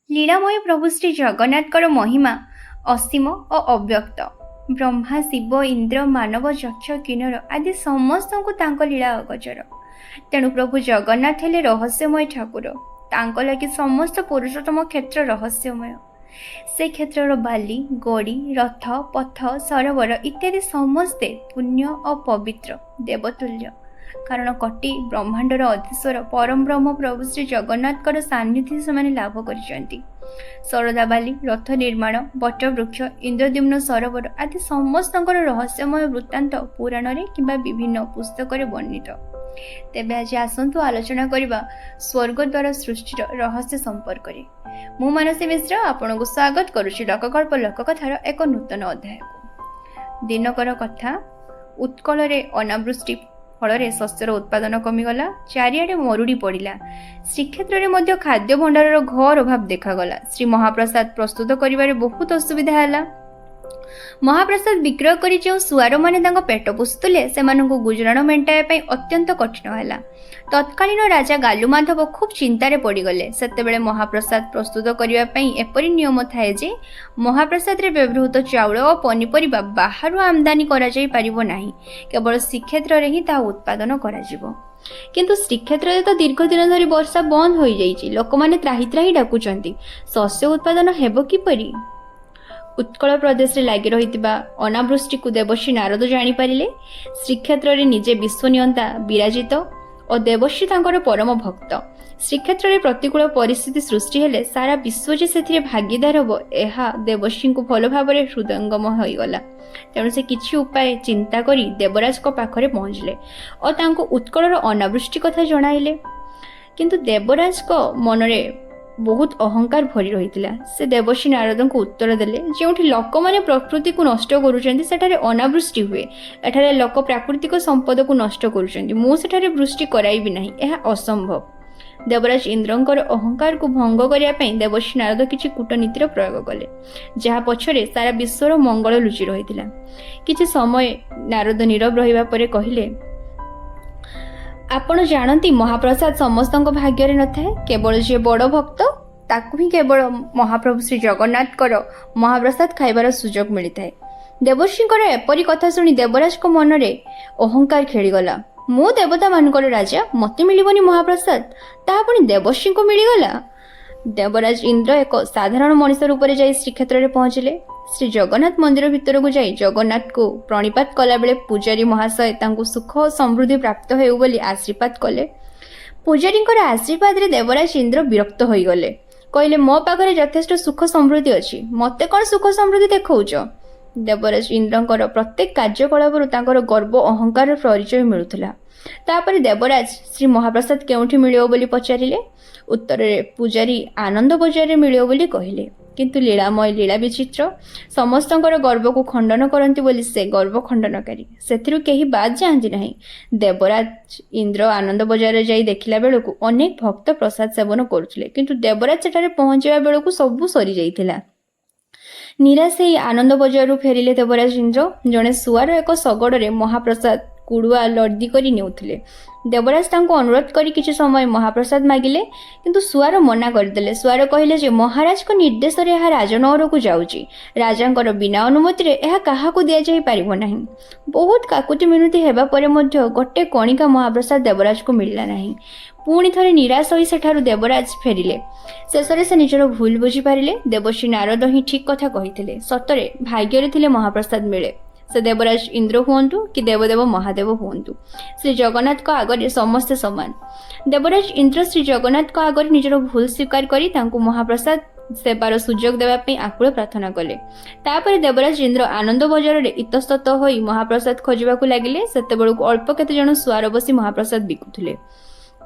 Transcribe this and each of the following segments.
ଲୀଳାମୟ ପ୍ରଭୁ ଶ୍ରୀ ଜଗନ୍ନାଥଙ୍କର ମହିମା ଅସୀମ ଓ ଅବ୍ୟକ୍ତ। ବ୍ରହ୍ମା, ଶିବ, ଇନ୍ଦ୍ର, ମାନବ, ଯକ୍ଷ, କିନ୍ନର ଆଦି ସମସ୍ତଙ୍କୁ ତାଙ୍କ ଲୀଳା ଅଗୋଚର। ତେଣୁ ପ୍ରଭୁ ଜଗନ୍ନାଥ ହେଲେ ରହସ୍ୟମୟ ଠାକୁର। ତାଙ୍କ ଲାଗି ସମସ୍ତ ପୁରୁଷୋତ୍ତମ କ୍ଷେତ୍ର ରହସ୍ୟମୟ। ସେ କ୍ଷେତ୍ରର ବାଲି, ଗୋଡ଼ି, ରଥ, ପଥ, ସରୋବର ଇତ୍ୟାଦି ସମସ୍ତେ ପୁଣ୍ୟ ଓ ପବିତ୍ର, ଦେବତୁଲ୍ୟ। କାରଣ କୋଟି ବ୍ରହ୍ମାଣ୍ଡର ଅଧୀଶ୍ୱର ପରମବ୍ରହ୍ମ ପ୍ରଭୁ ଶ୍ରୀ ଜଗନ୍ନାଥଙ୍କର ସାନ୍ନିଧ୍ୟ ସେମାନେ ଲାଭ କରିଛନ୍ତି। ଶରଧାବାଲି, ରଥ ନିର୍ମାଣ, ବଟବୃକ୍ଷ, ଇନ୍ଦ୍ରଦ୍ୟୁମ୍ନ ସରୋବର ଆଦି ସମସ୍ତଙ୍କର ରହସ୍ୟମୟ ବୃତ୍ତାନ୍ତ ପୁରାଣରେ କିମ୍ବା ବିଭିନ୍ନ ପୁସ୍ତକରେ ବର୍ଣ୍ଣିତ। ତେବେ ଆଜି ଆସନ୍ତୁ ଆଲୋଚନା କରିବା ସ୍ୱର୍ଗଦ୍ୱାର ସୃଷ୍ଟିର ରହସ୍ୟ ସମ୍ପର୍କରେ। ମୁଁ ମାନସୀ ମିଶ୍ର ଆପଣଙ୍କୁ ସ୍ୱାଗତ କରୁଛି ଲୋକଗଳ୍ପ ଲୋକକଥାର ଏକ ନୂତନ ଅଧ୍ୟାୟକୁ। ଦିନକର କଥା, ଉତ୍କଳରେ ଅନାବୃଷ୍ଟି ଫଳରେ ଶସ୍ୟର ଉତ୍ପାଦନ କମିଗଲା। ଚାରିଆଡ଼େ ମରୁଡ଼ି ପଡ଼ିଲା। ଶ୍ରୀକ୍ଷେତ୍ରରେ ମଧ୍ୟ ଖାଦ୍ୟ ଭଣ୍ଡାରର ଘୋର ଅଭାବ ଦେଖାଗଲା। ଶ୍ରୀ ମହାପ୍ରସାଦ ପ୍ରସ୍ତୁତ କରିବାରେ ବହୁତ ଅସୁବିଧା ହେଲା। ମହାପ୍ରସାଦ ବିକ୍ରୟ କରି ଯେଉଁ ସୁଆରମାନେ ତାଙ୍କ ପେଟ ପୋଷୁଥିଲେ, ସେମାନଙ୍କୁ ଗୁଜୁରାଣ ମେଣ୍ଟାଇବା ପାଇଁ ଅତ୍ୟନ୍ତ କଠିନ ହେଲା। ତତ୍କାଳୀନ ରାଜା ଗାଲୁମାଧବ ଖୁବ୍ ଚିନ୍ତାରେ ପଡ଼ିଗଲେ। ସେତେବେଳେ ମହାପ୍ରସାଦ ପ୍ରସ୍ତୁତ କରିବା ପାଇଁ ଏପରି ନିୟମ ଥାଏ ଯେ ମହାପ୍ରସାଦରେ ବ୍ୟବହୃତ ଚାଉଳ ଓ ପନିପରିବା ବାହାରୁ ଆମଦାନୀ କରାଯାଇ ପାରିବ ନାହିଁ, କେବଳ ଶ୍ରୀକ୍ଷେତ୍ରରେ ହିଁ ତାହା ଉତ୍ପାଦନ କରାଯିବ। କିନ୍ତୁ ଶ୍ରୀକ୍ଷେତ୍ରରେ ତ ଦୀର୍ଘ ଦିନ ଧରି ବର୍ଷା ବନ୍ଦ ହୋଇଯାଇଛି। ଲୋକମାନେ ତ୍ରାହି ତ୍ରାହି ଡାକୁଛନ୍ତି। ଶସ୍ୟ ଉତ୍ପାଦନ ହେବ କିପରି? ଉତ୍କଳ ପ୍ରଦେଶରେ ଲାଗି ରହିଥିବା ଅନାବୃଷ୍ଟିକୁ ଦେବର୍ଷି ନାରଦ ଜାଣିପାରିଲେ। ଶ୍ରୀକ୍ଷେତ୍ରରେ ନିଜେ ବିଶ୍ୱନିୟନ୍ତା ବିରାଜିତ ଓ ଦେବର୍ଷି ତାଙ୍କର ପରମ ଭକ୍ତ। ଶ୍ରୀକ୍ଷେତ୍ରରେ ପ୍ରତିକୂଳ ପରିସ୍ଥିତି ସୃଷ୍ଟି ହେଲେ ସାରା ବିଶ୍ୱ ଯେ ସେଥିରେ ଭାଗୀଦାର ହେବ, ଏହା ଦେବର୍ଷିଙ୍କୁ ଭଲ ଭାବରେ ହୃଦୟଙ୍ଗମ ହୋଇଗଲା। ତେଣୁ ସେ କିଛି ଉପାୟ ଚିନ୍ତା କରି ଦେବରାଜଙ୍କ ପାଖରେ ପହଞ୍ଚିଲେ ଓ ତାଙ୍କୁ ଉତ୍କଳର ଅନାବୃଷ୍ଟି କଥା ଜଣାଇଲେ। କିନ୍ତୁ ଦେବରାଜଙ୍କ ମନରେ ବହୁତ ଅହଙ୍କାର ଭରି ରହିଥିଲା। ସେ ଦେବର୍ଷି ନାରଦଙ୍କୁ ଉତ୍ତର ଦେଲେ, ଯେଉଁଠି ଲୋକମାନେ ପ୍ରକୃତିକୁ ନଷ୍ଟ କରୁଛନ୍ତି, ସେଠାରେ ଅନାବୃଷ୍ଟି ହୁଏ। ଏଠାରେ ଲୋକ ପ୍ରାକୃତିକ ସମ୍ପଦକୁ ନଷ୍ଟ କରୁଛନ୍ତି, ମୁଁ ସେଠାରେ ବୃଷ୍ଟି କରାଇବି ନାହିଁ, ଏହା ଅସମ୍ଭବ। ଦେବରାଜ ଇନ୍ଦ୍ରଙ୍କର ଅହଙ୍କାରକୁ ଭଙ୍ଗ କରିବା ପାଇଁ ଦେବର୍ଷି ନାରଦ କିଛି କୂଟନୀତିର ପ୍ରୟୋଗ କଲେ, ଯାହା ପଛରେ ସାରା ବିଶ୍ୱର ମଙ୍ଗଳ ଲୁଚି ରହିଥିଲା। କିଛି ସମୟ ନାରଦ ନୀରବ ରହିବା ପରେ କହିଲେ, ଆପଣ ଜାଣନ୍ତି, ମହାପ୍ରସାଦ ସମସ୍ତଙ୍କ ଭାଗ୍ୟରେ ନଥାଏ। କେବଳ ଯିଏ ବଡ଼ ଭକ୍ତ, ତାକୁ ହିଁ କେବଳ ମହାପ୍ରଭୁ ଶ୍ରୀ ଜଗନ୍ନାଥଙ୍କର ମହାପ୍ରସାଦ ଖାଇବାର ସୁଯୋଗ ମିଳିଥାଏ। ଦେବର୍ଷିଙ୍କର ଏପରି କଥା ଶୁଣି ଦେବରାଜଙ୍କ ମନରେ ଅହଙ୍କାର ଖେଳିଗଲା। ମୁଁ ଦେବତାମାନଙ୍କର ରାଜା, ମୋତେ ମିଳିବନି ମହାପ୍ରସାଦ? ତାହା ପୁଣି ଦେବର୍ଷିଙ୍କୁ ମିଳିଗଲା। ଦେବରାଜ ଇନ୍ଦ୍ର ଏକ ସାଧାରଣ ମଣିଷ ରୂପରେ ଯାଇ ଶ୍ରୀକ୍ଷେତ୍ରରେ ପହଞ୍ଚିଲେ। ଶ୍ରୀ ଜଗନ୍ନାଥ ମନ୍ଦିର ଭିତରକୁ ଯାଇ ଜଗନ୍ନାଥଙ୍କୁ ପ୍ରଣିପାତ କଲାବେଳେ ପୂଜାରୀ ମହାଶୟ ତାଙ୍କୁ ସୁଖ ଓ ସମୃଦ୍ଧି ପ୍ରାପ୍ତ ହେଉ ବୋଲି ଆଶୀର୍ବାଦ କଲେ। ପୂଜାରୀଙ୍କର ଆଶୀର୍ବାଦରେ ଦେବରାଜ ଇନ୍ଦ୍ର ବିରକ୍ତ ହୋଇଗଲେ। କହିଲେ, ମୋ ପାଖରେ ଯଥେଷ୍ଟ ସୁଖ ସମୃଦ୍ଧି ଅଛି, ମୋତେ କ'ଣ ସୁଖ ସମୃଦ୍ଧି ଦେଖାଉଛ? ଦେବରାଜ ଇନ୍ଦ୍ରଙ୍କର ପ୍ରତ୍ୟେକ କାର୍ଯ୍ୟକଳାପରୁ ତାଙ୍କର ଗର୍ବ ଅହଙ୍କାରର ପରିଚୟ ମିଳୁଥିଲା। ତାପରେ ଦେବରାଜ ଶ୍ରୀ ମହାପ୍ରସାଦ କେଉଁଠି ମିଳିବ ବୋଲି ପଚାରିଲେ। ଉତ୍ତରରେ ପୂଜାରୀ ଆନନ୍ଦ ବଜାରରେ ମିଳିବ ବୋଲି କହିଲେ। କିନ୍ତୁ ଲୀଳାମୟ ଲୀଳା ବିଚିତ୍ର, ସମସ୍ତଙ୍କର ଗର୍ବକୁ ଖଣ୍ଡନ କରନ୍ତି ବୋଲି ସେ ଗର୍ବ ଖଣ୍ଡନକାରୀ, ସେଥିରୁ କେହି ବାଦ୍ ଯାଆନ୍ତି ନାହିଁ। ଦେବରାଜ ଇନ୍ଦ୍ର ଆନନ୍ଦ ବଜାରରେ ଯାଇ ଦେଖିଲା ବେଳକୁ ଅନେକ ଭକ୍ତ ପ୍ରସାଦ ସେବନ କରୁଥିଲେ। କିନ୍ତୁ ଦେବରାଜ ସେଠାରେ ପହଞ୍ଚିବା ବେଳକୁ ସବୁ ସରିଯାଇଥିଲା। ନିରାଶ ହେଇ ଆନନ୍ଦ ବଜାରରୁ ଫେରିଲେ ଦେବରାଜ ଇନ୍ଦ୍ର। ଜଣେ ସୁଆର ଏକ ଶଗଡ଼ରେ ମହାପ୍ରସାଦ କୁଡ଼ୁଆ ଲଦି କରି ନେଉଥିଲେ। ଦେବରାଜ ତାଙ୍କୁ ଅନୁରୋଧ କରି କିଛି ସମୟ ମହାପ୍ରସାଦ ମାଗିଲେ, କିନ୍ତୁ ସୁଆର ମନା କରିଦେଲେ। ସୁଆର କହିଲେ ଯେ ମହାରାଜଙ୍କ ନିର୍ଦ୍ଦେଶରେ ଏହା ରାଜନଅରକୁ ଯାଉଛି। ରାଜାଙ୍କର ବିନା ଅନୁମତିରେ ଏହା କାହାକୁ ଦିଆଯାଇ ପାରିବ ନାହିଁ। ବହୁତ କାକୁତି ମିନତି ହେବା ପରେ ମଧ୍ୟ ଗୋଟେ କଣିକା ମହାପ୍ରସାଦ ଦେବରାଜକୁ ମିଳିଲା ନାହିଁ। ପୁଣି ଥରେ ନିରାଶ ହୋଇ ସେଠାରୁ ଦେବରାଜ ଫେରିଲେ। ଶେଷରେ ସେ ନିଜର ଭୁଲ ବୁଝିପାରିଲେ। ଦେବର୍ଷି ନାରଦ ହିଁ ଠିକ୍ କଥା କହିଥିଲେ। ସତରେ ଭାଗ୍ୟରେ ଥିଲେ ମହାପ୍ରସାଦ ମିଳେ। ସେ ଦେବରାଜ ଇନ୍ଦ୍ର ହୁଅନ୍ତୁ କି ଦେବଦେବ ମହାଦେବ ହୁଅନ୍ତୁ, ଶ୍ରୀ ଜଗନ୍ନାଥଙ୍କ ଆଗରେ ସମସ୍ତେ ସମାନ। ଦେବରାଜ ଇନ୍ଦ୍ର ଶ୍ରୀ ଜଗନ୍ନାଥଙ୍କ ଆଗରେ ନିଜର ଭୁଲ ସ୍ୱୀକାର କରି ତାଙ୍କୁ ମହାପ୍ରସାଦ ସେବାର ସୁଯୋଗ ଦେବା ପାଇଁ ଆକୁଳ ପ୍ରାର୍ଥନା କଲେ। ତାପରେ ଦେବରାଜ ଇନ୍ଦ୍ର ଆନନ୍ଦ ବଜାରରେ ଇତସ୍ତତ ହୋଇ ମହାପ୍ରସାଦ ଖୋଜିବାକୁ ଲାଗିଲେ। ସେତେବେଳକୁ ଅଳ୍ପ କେତେଜଣ ସୁଆର ବସି ମହାପ୍ରସାଦ ବିକୁଥିଲେ।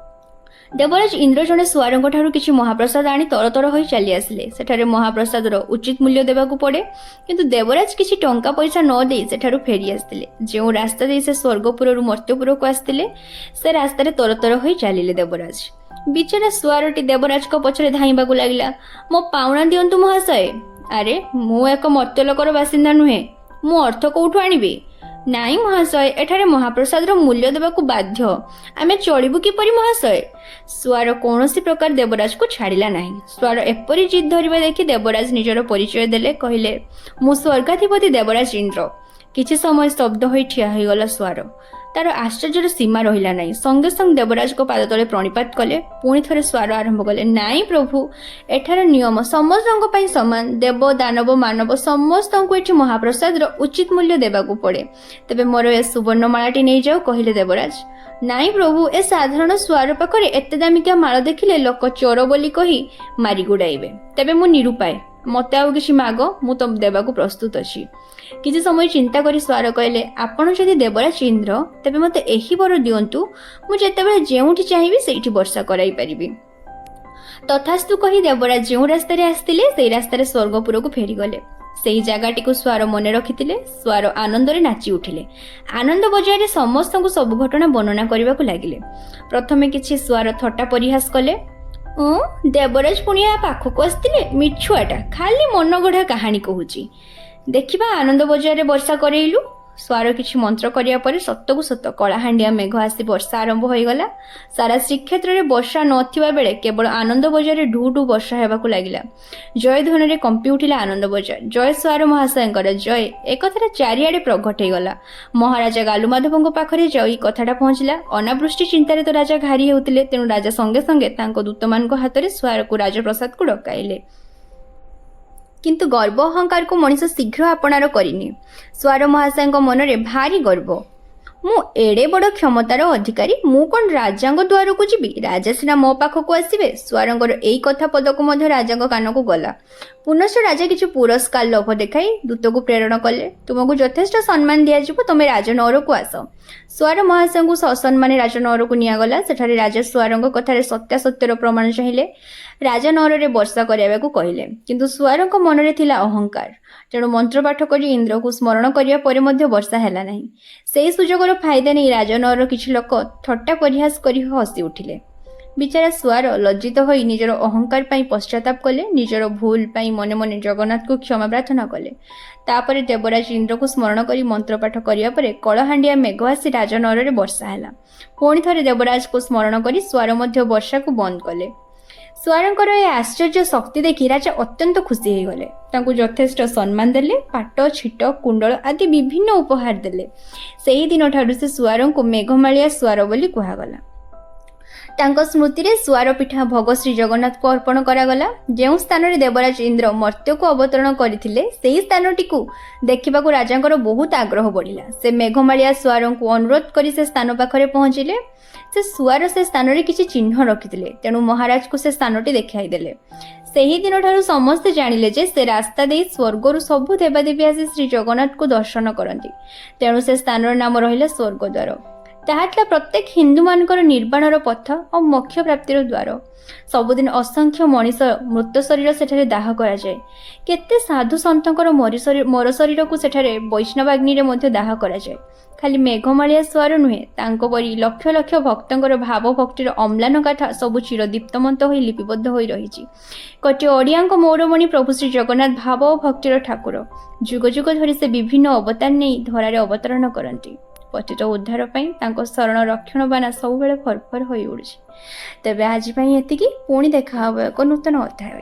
ଦେବରାଜ ଇନ୍ଦ୍ର ଜଣେ ସୁଆରଙ୍କ ଠାରୁ କିଛି ମହାପ୍ରସାଦ ଆଣି ତରତର ହୋଇ ଚାଲି ଆସିଲେ। ସେଠାରେ ମହାପ୍ରସାଦର ଉଚିତ ମୂଲ୍ୟ ଦେବାକୁ ପଡ଼େ, କିନ୍ତୁ ଦେବରାଜ କିଛି ଟଙ୍କା ପଇସା ନ ଦେଇ ସେଠାରୁ ଫେରି ଆସିଥିଲେ। ଯେଉଁ ରାସ୍ତା ଦେଇ ସେ ସ୍ୱର୍ଗପୁରରୁ ମର୍ତ୍ତ୍ୟପୁରକୁ ଆସିଥିଲେ, ସେ ରାସ୍ତାରେ ତରତର ହୋଇ ଚାଲିଲେ ଦେବରାଜ। ବିଚରା ସୁଆରଟି ଦେବରାଜଙ୍କ ପଛରେ ଧାଇଁବାକୁ ଲାଗିଲା। ମୋ ପାଉଣା ଦିଅନ୍ତୁ ମହାଶୟ। ଆରେ, ମୁଁ ଏକ ମର୍ତ୍ତ୍ୟଲୋକର ବାସିନ୍ଦା ନୁହେଁ, ମୁଁ ଅର୍ଥ କୋଉଠୁ ଆଣିବି? ନାଇଁ ମହାଶୟ, ଏଠାରେ ମହାପ୍ରସାଦର ମୂଲ୍ୟ ଦେବାକୁ ବାଧ୍ୟ। ଆମେ ଚଳିବୁ କିପରି ମହାଶୟ? ସୁଆର କୌଣସି ପ୍ରକାର ଦେବରାଜକୁ ଛାଡ଼ିଲା ନାହିଁ। ସୁଆର ଏପରି ଜିଦ୍ ଧରିବା ଦେଖି ଦେବରାଜ ନିଜର ପରିଚୟ ଦେଲେ। କହିଲେ, ମୁଁ ସ୍ୱର୍ଗାଧିପତି ଦେବରାଜ ଇନ୍ଦ୍ର। କିଛି ସମୟ ସ୍ତବ୍ଧ ହୋଇ ଠିଆ ହୋଇଗଲା ସୁଆର। ତାର ଆଶ୍ଚର୍ଯ୍ୟର ସୀମା ରହିଲା ନାହିଁ। ସଙ୍ଗେ ସଙ୍ଗେ ଦେବରାଜଙ୍କ ପାଦ ତଳେ ପ୍ରଣିପାତ କଲେ। ପୁଣି ଥରେ ସୁଆର ଆରମ୍ଭ କଲେ, ନାଇଁ ପ୍ରଭୁ, ଏଠାର ନିୟମ ସମସ୍ତଙ୍କ ପାଇଁ ସମାନ। ଦେବ, ଦାନବ, ମାନବ ସମସ୍ତଙ୍କୁ ଏଠି ମହାପ୍ରସାଦର ଉଚିତ ମୂଲ୍ୟ ଦେବାକୁ ପଡ଼େ। ତେବେ ମୋର ଏ ସୁବର୍ଣ୍ଣମାଳାଟି ନେଇଯାଅ, କହିଲେ ଦେବରାଜ। ନାଇଁ ପ୍ରଭୁ, ଏ ସାଧାରଣ ସୁଆର ପାଖରେ ଏତେ ଦାମିକିଆ ମାଳ ଦେଖିଲେ ଲୋକ ଚୋର ବୋଲି କହି ମାରି ଗୁଡ଼ାଇବେ। ତେବେ ମୁଁ ନିରୁପାୟ। ମୋତେ ଆଉ କିଛି ମାଗ, ମୁଁ ତ ଦେବାକୁ ପ୍ରସ୍ତୁତ ଅଛି। କିଛି ସମୟ ଚିନ୍ତା କରି ସୁଆର କହିଲେ, ଆପଣ ଯଦି ଦେବରାଜ ଇନ୍ଦ୍ର, ତେବେ ମୋତେ ଏହି ବର ଦିଅନ୍ତୁ, ମୁଁ ଯେତେବେଳେ ଯେଉଁଠି ଚାହିଁବି ସେଇଠି ବର୍ଷା କରାଇ ପାରିବି। ତଥାସ୍ତୁ କହି ଦେବରାଜ ଯେଉଁ ରାସ୍ତାରେ ଆସିଥିଲେ, ସେଇ ରାସ୍ତାରେ ସ୍ୱର୍ଗପୁରକୁ ଫେରିଗଲେ। ସେଇ ଜାଗାଟିକୁ ସୁଆର ମନେ ରଖିଥିଲେ। ସୁଆର ଆନନ୍ଦରେ ନାଚି ଉଠିଲେ। ଆନନ୍ଦ ବଜାରରେ ସମସ୍ତଙ୍କୁ ସବୁ ଘଟଣା ବର୍ଣ୍ଣନା କରିବାକୁ ଲାଗିଲେ। ପ୍ରଥମେ କିଛି ସୁଆର ଥଟ୍ଟା ପରିହାସ କଲେ। ଦେବରାଜ ପୁଣି ୟା ପାଖକୁ ଆସିଥିଲେ? ମିଛୁଆଟା, ଖାଲି ମନଗଢ଼ା କାହାଣୀ କହୁଛି। ଦେଖିବା, ଆନନ୍ଦ ବଜାରରେ ବର୍ଷା କରେଇଲୁ। ସୁଆର କିଛି ମନ୍ତ୍ର କରିବା ପରେ ସତକୁ ସତ କଳାହାଣ୍ଡିଆ ମେଘ ଆସି ବର୍ଷା ଆରମ୍ଭ ହୋଇଗଲା। ସାରା ଶ୍ରୀକ୍ଷେତ୍ରରେ ବର୍ଷା ନଥିବା ବେଳେ କେବଳ ଆନନ୍ଦ ବଜାରରେ ଢୁ ଢୁ ବର୍ଷା ହେବାକୁ ଲାଗିଲା। ଜୟଧ୍ୱନିରେ କମ୍ପି ଉଠିଲା ଆନନ୍ଦ ବଜାର। ଜୟ ସୁଆର ମହାଶୟଙ୍କର ଜୟ, ଏକଥାଟା ଚାରିଆଡ଼େ ପ୍ରଘଟ ହେଇଗଲା। ମହାରାଜା ଗାଲୁମାଧବଙ୍କ ପାଖରେ ଯାଇ କଥାଟା ପହଞ୍ଚିଲା। ଅନାବୃଷ୍ଟି ଚିନ୍ତାରେ ତ ରାଜା ଘାରି ହେଉଥିଲେ। ତେଣୁ ରାଜା ସଙ୍ଗେ ସଙ୍ଗେ ତାଙ୍କ ଦୂତମାନଙ୍କ ହାତରେ ସୁଆରକୁ ରାଜପ୍ରସାଦକୁ ଡକାଇଲେ। କିନ୍ତୁ ଗର୍ବ ଅହଙ୍କାରକୁ ମଣିଷ ଶୀଘ୍ର ଆପଣାର କରିନିଏ। ସୁଆର ମହାଶୟଙ୍କ ମନରେ ଭାରି ଗର୍ବ। ମୁଁ ଏଡ଼େ ବଡ଼ କ୍ଷମତାର ଅଧିକାରୀ, ମୁଁ କ'ଣ ରାଜାଙ୍କ ଦ୍ୱାରକୁ ଯିବି? ରାଜା ସିନା ମୋ ପାଖକୁ ଆସିବେ। ସୁଆରଙ୍କର ଏଇ କଥା ପଦକ ମଧ୍ୟ ରାଜାଙ୍କ କାନକୁ ଗଲା। ପୁନଶ୍ଚ ରାଜା କିଛି ପୁରସ୍କାର ଲୋଭ ଦେଖାଇ ଦୂତକୁ ପ୍ରେରଣ କଲେ। ତୁମକୁ ଯଥେଷ୍ଟ ସମ୍ମାନ ଦିଆଯିବ, ତୁମେ ରାଜନଅରକୁ ଆସ। ସୁଆର ମହାଶୟଙ୍କୁ ସସମ୍ମାନେ ରାଜନଅରକୁ ନିଆଗଲା। ସେଠାରେ ରାଜା ସୁଆରଙ୍କ କଥାରେ ସତ୍ୟାସତ୍ୟର ପ୍ରମାଣ ଚାହିଁଲେ। ରାଜନଅରରେ ବର୍ଷା କରାଇବାକୁ କହିଲେ। କିନ୍ତୁ ସୁଆରଙ୍କ ମନରେ ଥିଲା ଅହଙ୍କାର। ତେଣୁ ମନ୍ତ୍ରପାଠ କରି ଇନ୍ଦ୍ରକୁ ସ୍ମରଣ କରିବା ପରେ ମଧ୍ୟ ବର୍ଷା ହେଲା ନାହିଁ। ସେହି ସୁଯୋଗର ଫାଇଦା ନେଇ ରାଜନଅରର କିଛି ଲୋକ ଥଟ୍ଟା ପରିହାସ କରି ହସି ଉଠିଲେ। ବିଚାରା ସୁଆର ଲଜ୍ଜିତ ହୋଇ ନିଜର ଅହଙ୍କାର ପାଇଁ ପଶ୍ଚାତାପ କଲେ। ନିଜର ଭୁଲ ପାଇଁ ମନେ ମନେ ଜଗନ୍ନାଥଙ୍କୁ କ୍ଷମା ପ୍ରାର୍ଥନା କଲେ। ତାପରେ ଦେବରାଜ ଇନ୍ଦ୍ରକୁ ସ୍ମରଣ କରି ମନ୍ତ୍ରପାଠ କରିବା ପରେ କଳହାଣ୍ଡିଆ ମେଘ ଆସି ରାଜନଅରରେ ବର୍ଷା ହେଲା। ପୁଣି ଥରେ ଦେବରାଜକୁ ସ୍ମରଣ କରି ସୁଆର ମଧ୍ୟ ବର୍ଷାକୁ ବନ୍ଦ କଲେ। ସୁଆରଙ୍କର ଏ ଆଶ୍ଚର୍ଯ୍ୟ ଶକ୍ତି ଦେଖି ରାଜା ଅତ୍ୟନ୍ତ ଖୁସି ହୋଇଗଲେ। ତାଙ୍କୁ ଯଥେଷ୍ଟ ସମ୍ମାନ ଦେଲେ। ପାଟ, ଛିଟ, କୁଣ୍ଡଳ ଆଦି ବିଭିନ୍ନ ଉପହାର ଦେଲେ। ସେହି ଦିନଠାରୁ ସେ ସୁଆରଙ୍କୁ ମେଘମାଳିଆ ସୁଆର ବୋଲି କୁହାଗଲା। ତାଙ୍କ ସ୍ମୃତିରେ ସୁଆର ପିଠା ଭୋଗ ଶ୍ରୀ ଜଗନ୍ନାଥଙ୍କୁ ଅର୍ପଣ କରାଗଲା। ଯେଉଁ ସ୍ଥାନରେ ଦେବରାଜ ଇନ୍ଦ୍ର ମର୍ତ୍ତ୍ୟକୁ ଅବତରଣ କରିଥିଲେ, ସେହି ସ୍ଥାନଟିକୁ ଦେଖିବାକୁ ରାଜାଙ୍କର ବହୁତ ଆଗ୍ରହ ବଢ଼ିଲା। ସେ ମେଘମାଳିଆ ସୁଆରଙ୍କୁ ଅନୁରୋଧ କରି ସେ ସ୍ଥାନ ପାଖରେ ପହଞ୍ଚିଲେ। ସେ ସୁଆର ସେ ସ୍ଥାନରେ କିଛି ଚିହ୍ନ ରଖିଥିଲେ, ତେଣୁ ମହାରାଜକୁ ସେ ସ୍ଥାନଟି ଦେଖାଇଦେଲେ। ସେହି ଦିନଠାରୁ ସମସ୍ତେ ଜାଣିଲେ ଯେ ସେ ରାସ୍ତା ଦେଇ ସ୍ୱର୍ଗରୁ ସବୁ ଦେବାଦେବୀ ଆସି ଶ୍ରୀ ଜଗନ୍ନାଥଙ୍କୁ ଦର୍ଶନ କରନ୍ତି। ତେଣୁ ସେ ସ୍ଥାନର ନାମ ରହିଲା ସ୍ୱର୍ଗଦ୍ୱାର। ତାହା ଥିଲା ପ୍ରତ୍ୟେକ ହିନ୍ଦୁମାନଙ୍କର ନିର୍ବାଣର ପଥ ଓ ମୋକ୍ଷ ପ୍ରାପ୍ତିର ଦ୍ୱାର। ସବୁଦିନ ଅସଂଖ୍ୟ ମଣିଷ ମୃତ ଶରୀର ସେଠାରେ ଦାହ କରାଯାଏ। କେତେ ସାଧୁ ସନ୍ଥଙ୍କର ମର ଶରୀରକୁ ସେଠାରେ ବୈଷ୍ଣବାଗ୍ନିରେ ମଧ୍ୟ ଦାହ କରାଯାଏ। ଖାଲି ମେଘମାଳିଆ ସୁଆର ନୁହେଁ, ତାଙ୍କ ପରି ଲକ୍ଷ ଲକ୍ଷ ଭକ୍ତଙ୍କର ଭାବ ଭକ୍ତିର ଅମ୍ଳାନ ଗାଥା ସବୁ ଚିରଦୀପ୍ତମନ୍ତ ହୋଇ ଲିପିବଦ୍ଧ ହୋଇ ରହିଛି। କୋଟି ଓଡ଼ିଆଙ୍କ ମୌଡ଼ମଣି ପ୍ରଭୁ ଶ୍ରୀ ଜଗନ୍ନାଥ ଭାବ ଓ ଭକ୍ତିର ଠାକୁର। ଯୁଗ ଯୁଗ ଧରି ସେ ବିଭିନ୍ନ ଅବତାର ନେଇ ଧରାରେ ଅବତରଣ କରନ୍ତି। ପତିତ ଉଦ୍ଧାର ପାଇଁ ତାଙ୍କ ଶରଣ ରକ୍ଷଣ ବାନା ସବୁବେଳେ ଫରଫର ହୋଇ ଉଡ଼ୁଛି। ତେବେ ଆଜି ପାଇଁ ଏତିକି। ପୁଣି ଦେଖା ହେବ ଏକ ନୂତନ ଅଧ୍ୟାୟରେ।